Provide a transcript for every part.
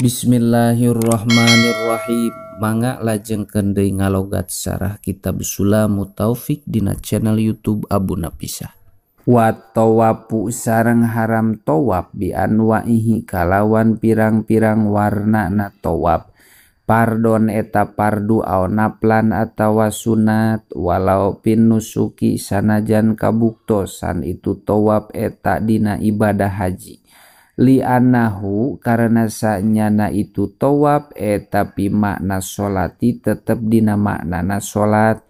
Bismillahirrahmanirrahim. Mangga lajengkeun deui ngalogat sarah kitab Sulamut Taufik dina channel YouTube Abu Napisah. Wa tawafu sareng haram tawaf bi anwaihi kalawan pirang-pirang warnana tawaf. Pardon eta pardu au naplan atawa sunat walau pinusuki sanajan kabuktosan itu tawaf eta dina ibadah haji. Li annahu karena sanyana itu tawaf eta pi makna sholati tetep dina maknana salat.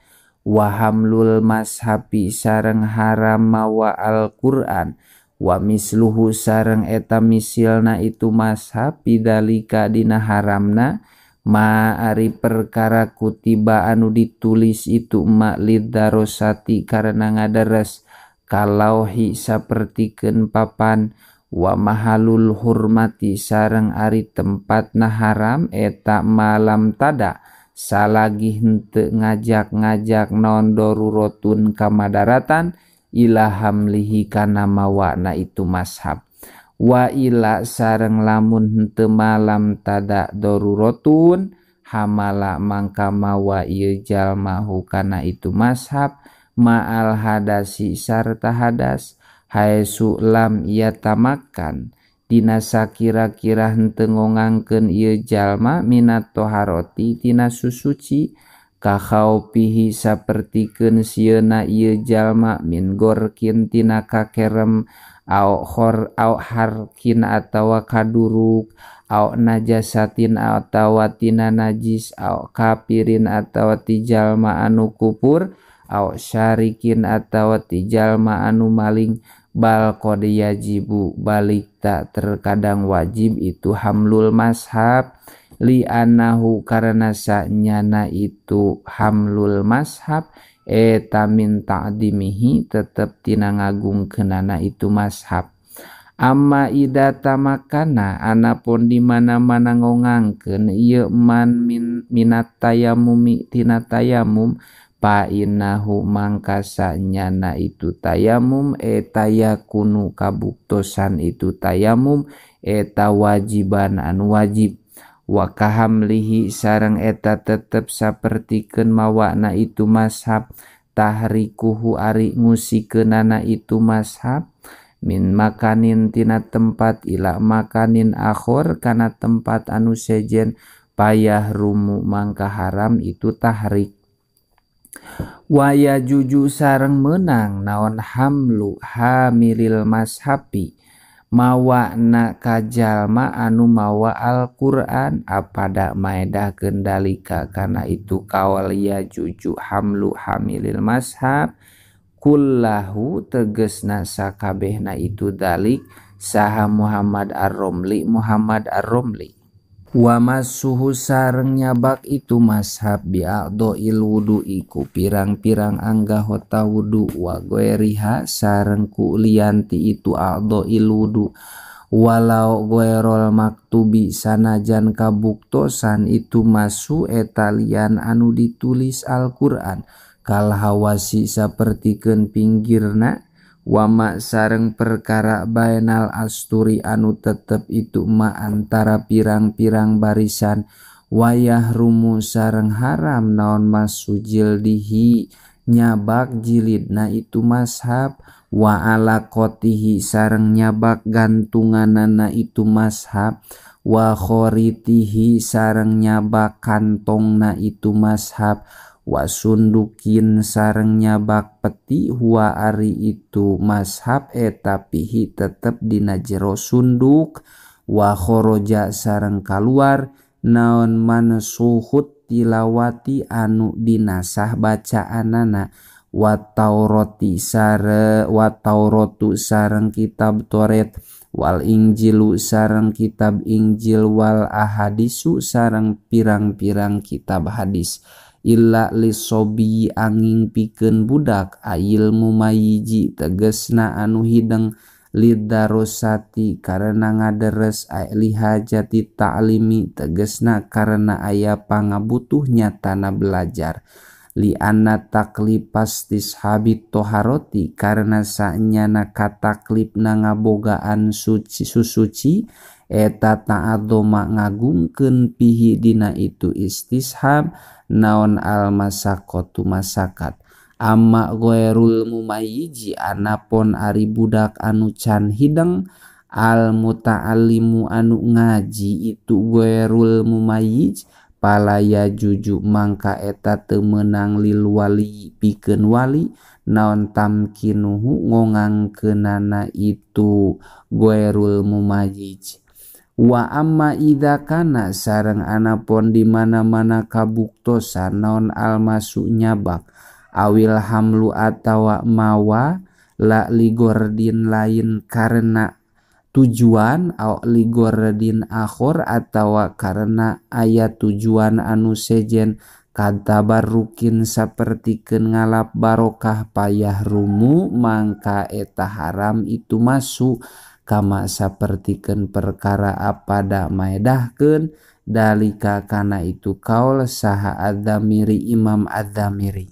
Wa hamlul mashafi sareng haram mawa Al-Qur'an wa misluhu sareng eta misilna itu mashaf bidalika dina haramna ma ari perkara kutiba anu ditulis itu ma lidarosati karena ngadares kalauhi sapertikeun papan. Wa mahalul hurmati sareng ari tempatna haram eta malam tada salagi henteu ngajak-ngajak naon darurotun kamadaratan ila hamlihi kana mawana itu mashab. Wa ila sareng lamun henteu malam tada darurotun hamala mangka mawa ieu jalma hukana itu mashab ma'al hadasi sarta hadas haesu lam yatamakan dina sakira-kira henteu ngongangkeun ieu jalma minat toharoti tina susuci kakhaufihi sapertikeun sieuna ieu jalma min gorkin tina kakerem au khor au harkin atawa kaduruk au najasatin atawa tina najis au kafirin atawa ti jalma anu kupur au syarikin atawa ti jalma anu maling. Bal qad yajibu balik tak terkadang wajib itu hamlul mashab li annahu karena sanyana itu hamlul mashab eta min ta'dimihi tetep tina ngagungkeunana itu mashab. Amma ida tamakana anapun di mana-mana ngongangkeun ieu man minat tayamumi tina tayamum pa innahu mangka sanyana itu tayamum eta yakunu kabuktosan itu tayamum eta wajiban anu wajib. Wa kahamlihi sareng eta tetep sapertikeun mawana itu mashab tahrikuhu ari ngusikeunana itu mashab min makanin tina tempat ila makanin akhor kana tempat anu sejen payah rumu mangka haram itu tahrik. Waya juju sareng menang naon hamlu hamilil mashabi mawana kajalma anu mawa Al-Qur'an apada maedah kendalika karena itu kawal ya juju hamlu hamilil mashab kullahu tegesna sakabehna itu dalik saha Muhammad Ar-Romli Muhammad Ar-Romli. Wa masuhu sareng nyabak itu mashab bi'adhoil wudu'i ku pirang-pirang anggahota wudu wa ghairiha sareng ku lianti itu a'dhoil wudu walau ghairul maktubi sanajan kabuktosan itu masu eta lian anu ditulis Al-Qur'an kal hawasi sapertikeun pinggirna wama sareng perkara bainal asturi anu tetep itu ma antara pirang-pirang barisan wayah rumu sareng haram naon masu jildihi nyabak jilidna itu mashab wa ala qotihi sareng nyabak gantunganana itu mashab wa khoritihi sareng nyabak kantongna itu mashab wa sundukin sareng nyabak peti huwa ari itu mashab eta pihi tetep dina jero sunduk wa khoroja sareng kaluar naon mansuhut tilawati anu dinasah bacaanana wa taurati sare wa tauratu sareng kitab Taurat wal Injilu sareng kitab Injil wal ahadisu sareng pirang-pirang kitab hadis illa lisobi angin pikeun budak ail mumayiji tegesna anu hideng lidarosati karena ngaderes lihajati ta'limi tegesna karena aya pangabutuh nyatana belajar li anna taklipas tishabit toharoti karena sanyana kataklipna ngabogaan suci susuci Eta ta'adzoma ngagungkeun pihi dina itu istishab naon al masaqatu masakat. Amma ghairul mumayyiji anapon ari budak anu can hideng al muta'allimu anu ngaji itu ghairul mumayyij palaya juju mangka eta teu meunang lil wali pikeun wali naon tamkinuhu ngongangkeunana itu ghairul mumayyij. Wa amma idza kana sareng anapon di mana-mana kabuktosan naon almasu nyabak awil hamlu atawa mawa la ligordin lain karena tujuan au ligordin akhor atawa karena aya tujuan anu sejen katabarukin sapertikeun ngalap barokah payah rumu mangka eta haram itu masuk kama sapertikeun perkara apada maedahkeun dalika kana itu kaul saha adzamiri Imam Adzamiri.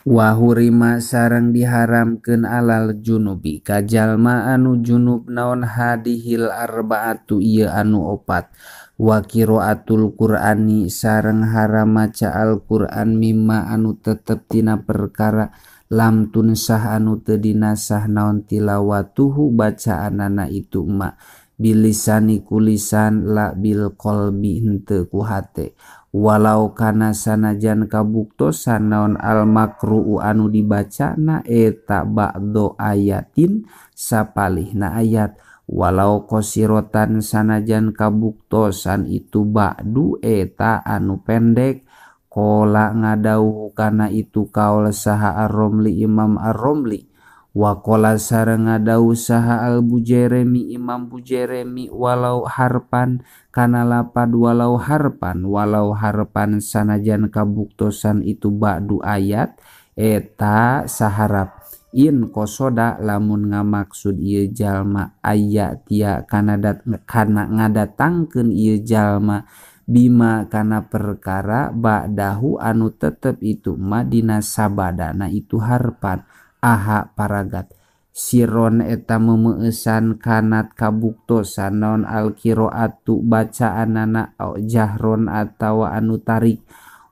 Wa hurima sareng diharamkeun alal junubi ka jalma anu junub naon hadihil arbaatu ieu anu opat. Wa qiraatul Qur'ani sareng haram maca Al-Qur'an mimma anu tetep tina perkara lam tunsah anu teu dinasah naon tilawatuhu bacaanana itu ma bilisani kulisan la bil qalbi henteu ku hate. Walau kana sanajan kabuktosan naon al makru'u anu dibacana eta ba'do ayatin sapalihna ayat. Walau qosirotan sanajan kabuktosan itu ba'du eta anu pendek. Kola ngadauh kana itu kaul saha Ar-Romli Imam Ar-Romli. Wa kola sareng ngadauh saha Al-Bujairimi Imam Bujairimi walau harpan kana lapad walau harpan walau harpan sanajan kabuktosan itu ba'du ayat eta saharap in kosoda lamun ngamaksud ieu jalma aya tia kana ngadatangkeun ieu jalma bima kana perkara ba'dahu anu tetep itu ma dina sabadana itu harpan aha paragat. Siron eta memeusan kanat kabuktosan naon alqiroatu bacaanana au jahron atawa anu tarik.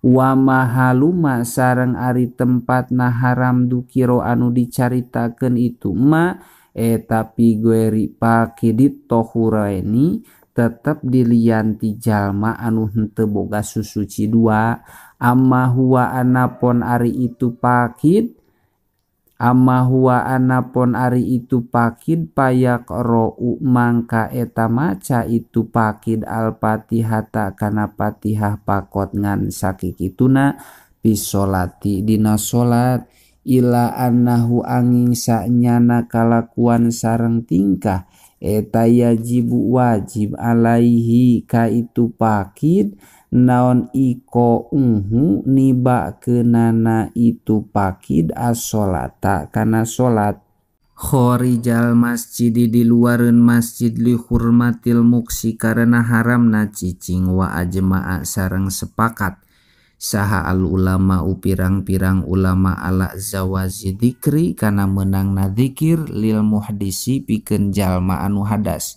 Wa mahaluma sareng ari tempatna haram dukiro anu dicaritakeun itu ma eta pigueri pakidit tohuraini tetep dilianti jalma anu henteu boga susuci dua. Amma huwa anapon ari itu pakid amma huwa anapon ari itu pakid payak ro'u mangka eta maca itu pakid al-fatihata kana fatihah pakot ngan sakikituna pisolati dina salat ila annahu angin sanyana kalakuan sareng tingkah eta yajibu wajib alaihi ka itu pakid naon iko unhu niba kenana itu pakid as-sholata kana salat. Khorijal masjidi di luareun masjid li hurmatil muksi karena haramna cicing wa ajma'a sareng sepakat saha al ulama pirang-pirang ulama ala zawazi dzikri kana meunangna dzikir lil muhdisi pikeun jalma anu hadas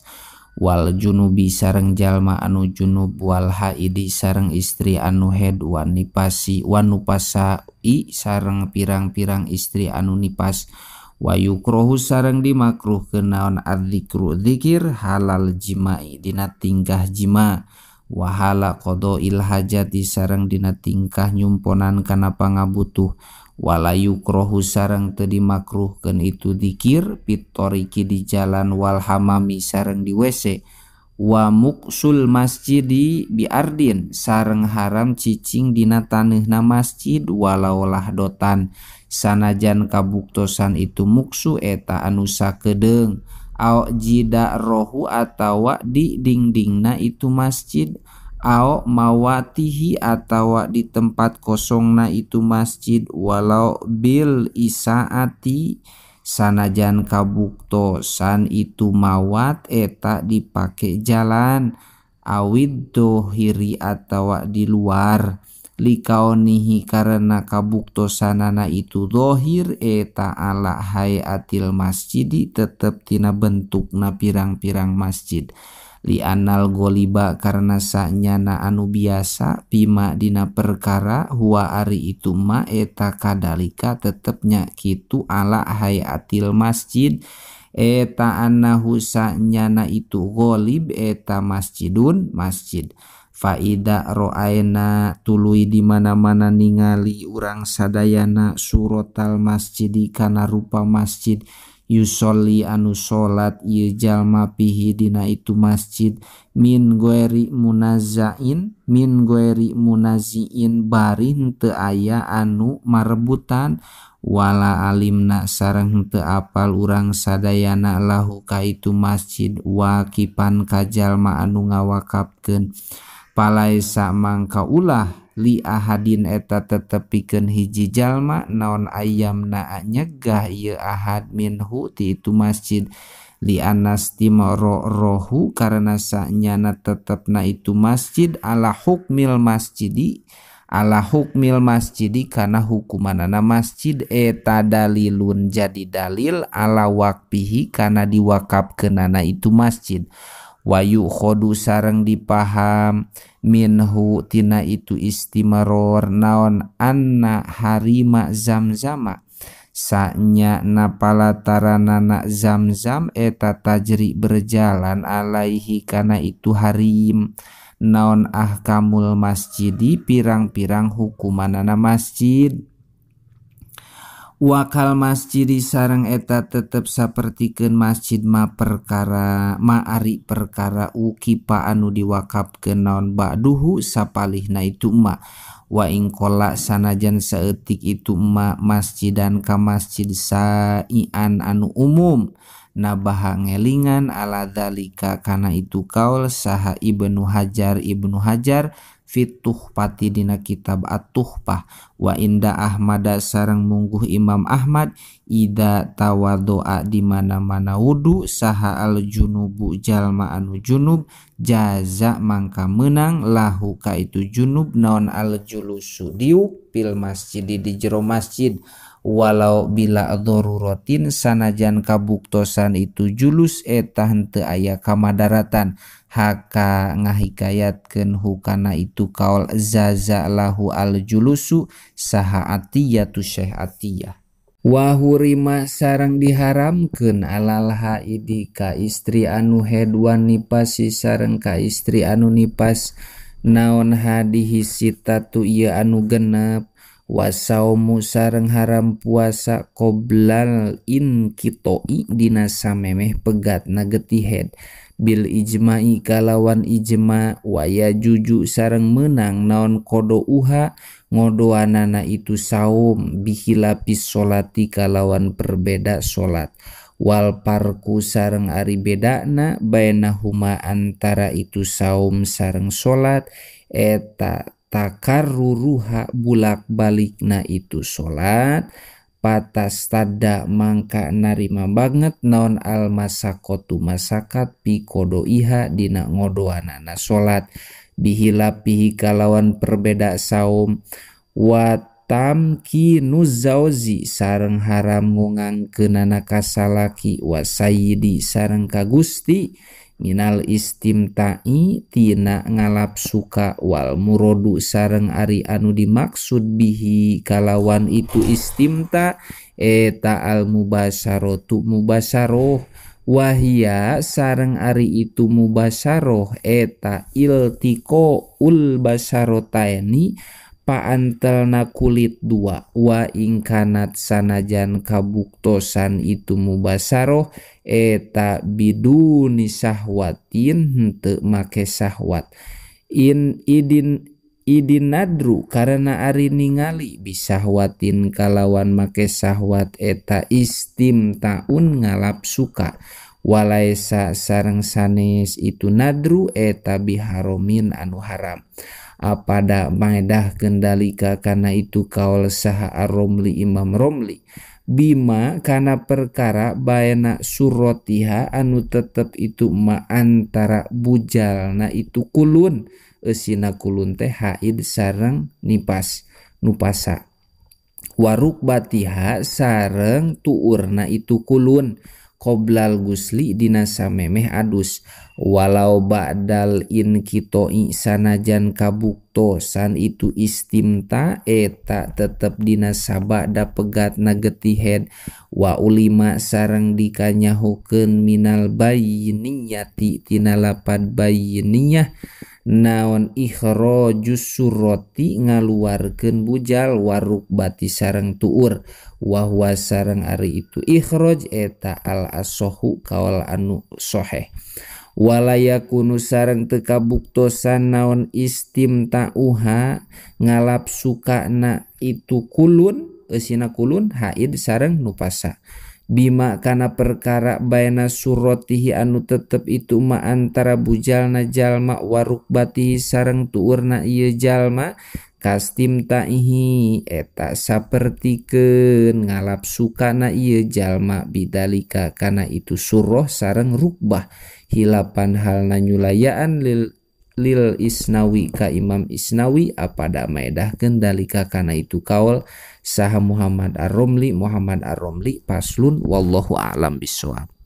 wal junubi sareng jalma anu junub wal haidi sareng istri anu haid wan nipasi wan nupasai sareng pirang-pirang istri anu nipas wa yukrohu sareng dimakruhkeun naon adzikru dzikir halal jima'i dina tingkah jima wahala qada'il hajati sareng dina tingkah nyumponan kana pangabutuh wala yukrohu sareng teu dimakruhkeun itu dzikir pitoriki di jalan wal hamami sareng di WC wa muksul masjidi biardin sareng haram cicing dina taneuhna masjid walau lahdotan sanajan kabuktosan itu muksu eta anu sakedeung au jida rohu atawa di dingdingna itu masjid au mawatihi atawa di tempat kosongna itu masjid walau bil isaati sanajan kabuktosan itu mawat eta dipake jalan awid dohiri atawa di luar likaonihi karena kabuktosanana itu dohir eta ala hayatil masjidi tetep tina bentukna pirang-pirang masjid. Li anal goliba karena sanyana anu biasa bima dina perkara huwa ari itu ma eta kadalika tetepnya kitu ala hayatil masjid eta annahu sanyana itu golib eta masjidun masjid. Faida ro'aina tuluy di mana-mana ningali urang sadayana surotal masjidi kana rupa masjid yusolli anu salat ieu jalma pihi dina itu masjid min ghairi munazain min ghairi munaziin bari henteu aya anu marebutan wala alimna sareng henteu apal urang sadayana lahu ka itu masjid wakipan ka jalma anu ngawakapkeun palaesa mangka ulah li ahadin eta tetepikeun hiji jalma naon ayamna nyegah ieu ahad minhu ti itu masjid li anastimaro rohu karena sanyana tetepna itu masjid ala hukmil masjidi kana hukumanana masjid eta dalilun jadi dalil ala waqfihi kana diwakafkeunana itu masjid wayu khodu sareng dipaham minhu tina itu istimaror naon anna harima zamzama sanya napalataranana zamzam eta tajri berjalan alaihi kana itu harim naon ahkamul masjidi pirang-pirang hukumanana masjid. Wakal masjidi sareng eta tetep sapertikeun masjid ma perkara ma ari perkara ukipa anu diwakafkeun naon ba'duhu sapalihna itu ma wa ing qala sanajan saeutik itu ma masjidan ka masjid saian anu umum nabaha ngelingan ala dzalika kana itu kaul saha Ibnu Hajar fit Tuhfati dina kitab At-Tuhfah wa inda Ahmada sareng mungguh Imam Ahmad ida tawaddoa di mana-mana wudu saha al junubu jalma anu junub jaza mangka meunang lahu ka itu junub naon al julusu diuk fil masjid di jero masjid walau bila daruratin sanajan kabuktosan itu julus eta henteu aya kamadaratan haka ngahikayatkeun hukana itu kaul zaza lahu al julusu saha atiyatu Syekh Atiyah. Wa hurima sareng diharamkeun alal haidi ka istri anu haid wan nipasi sareng ka istri anu nipas naon hadihi sitatu ieu anu genep wasaumu sareng haram puasa qoblal inkitoi dina samemeh pegatna getih haid bil ijma'i kalawan ijma waya juju sareng menang naon kodo uha ngodoanana itu saum bihilapis solati kalawan perbeda solat wal parku sareng ari bedana bainahuma antara itu saum sareng solat eta takarruruha bulak balikna itu solat patas tada mangka narima banget naon al masakotu masakat pi kodoiha dina ngodoanana solat bihilapihi kalawan perbeda saum watamkinu zauzi sareng haram ngungangkeunana kasalaki wasayidi sareng ka Gusti minal istimta'i tina ngalap suka wal murodu sareng ari anu dimaksud bihi kalawan itu istimta eta al mubasarotu mubasaroh wahia sareng ari itu mubasaroh eta iltiko ul basarotaini paantelna kulit dua wa ingkanat sanajan kabuktosan itu mubasaroh eta biduni sahwatin henteu make sahwat in idin idin nadru karena ari ningali bisahwatin kalawan make sahwat eta istimtaun ngalap suka walaisa sareng sanes itu nadru eta biharomin anu haram apada maedah kendalika kana itu kaul saha Ar-Romli Imam Romli bima kana perkara baena surotiha anu tetep itu ma antara bujalna itu kulun eusina kulun teh haid sareng nipas nupasa waruk batiha sareng tuurna itu kulun qoblal gusli dina samemeh adus walau ba'dal inkitoi sanajan kabuktosan itu istimta eta tetep dina sabada pegatna getihed wa ulima sareng dikanyahokeun minal bayyiniyati tina lapad bayyiniyah naon ikhrajus surati ngaluarkeun bujal warukbati sareng tuur wahwa sareng ari itu ikhraj eta al asohu kaol anu soheh walayakunu sareng teu kabuktosan naon istimtauha ngalap sukana itu kulun eusina kulun haid sareng nupasa bima kana perkara baina suratihi anu tetep itu ma antara bujalna jalma warukbatihi sareng tuurna ieu jalma kastimtaihi eta sapertikeun ngalap sukana ieu jalma bidalika kana itu surah sareng rukbah hilapan halna nyulayaan lil Isnawi ka Imam Isnawi apada maedahkeun dalika kana itu kaul saha Muhammad Ar-Romli Muhammad Ar-Romli paslun wallahu a'lam bissawab.